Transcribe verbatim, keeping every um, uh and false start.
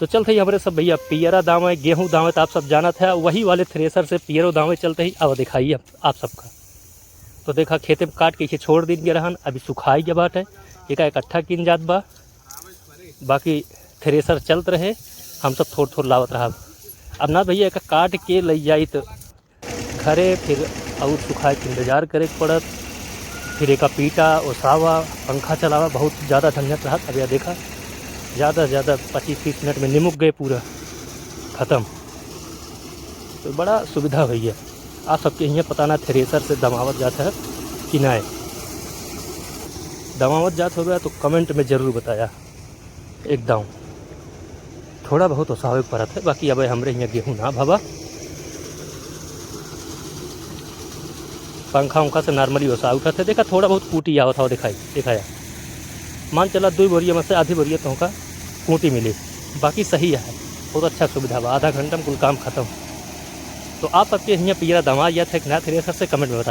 तो चलत ही हमरे सब भइया पियरा दावे, गेहूँ दावे, तो आप सब जानत है, वही वाले थ्रेसर से पियरो दावे चलत ही। अब देखाई आप, आप सबका। तो देखा, खेते में काट के इसे छोड़ दिन गए रहन, अभी सुखाई गया बाटे, एका इकट्ठा किन जात बा, बाकी थ्रेसर चलत रहे, हम सब थोड़ थोड़ लावत रहब। अब ना भइया, एका काट के लई जाई तो घरे फिर और सुखाए के इंतजार करे के पड़त, फिर एका पीटा, ओसावा, पंखा चलावा, बहुत ज़्यादा झंझट रहत। अब यह देखा, ज़्यादा से ज़्यादा पच्चीस तीस मिनट में निमुक गए पूरा, ख़त्म। तो बड़ा सुविधा होइ गया। आप सबके हियाँ पता ना थ्रेसर से दमावत जात है कि नाय, दमावत जात होगा तो कमेंट में ज़रूर बताया। एकदम थोड़ा बहुत ओसावे के परत है, बाकी अब हमरे हियाँ गेहूँ ना भवा। पंखा उंखा से normally ओसा उठत है। देखा, थोड़ा बहुत कूटी आवत हवा, दिखाई, दिखाया। मान चला, दुई बोरिया में से आधी बोरिया तोहका कूटी मिली, बाकी सही है, बहुत अच्छा सुविधा बा, आधा घंटा में कुल काम खत्म। तो आप सबके हियाँ पियरा दमा जात है कि ना थ्रेसर से, कमेंट में बताया।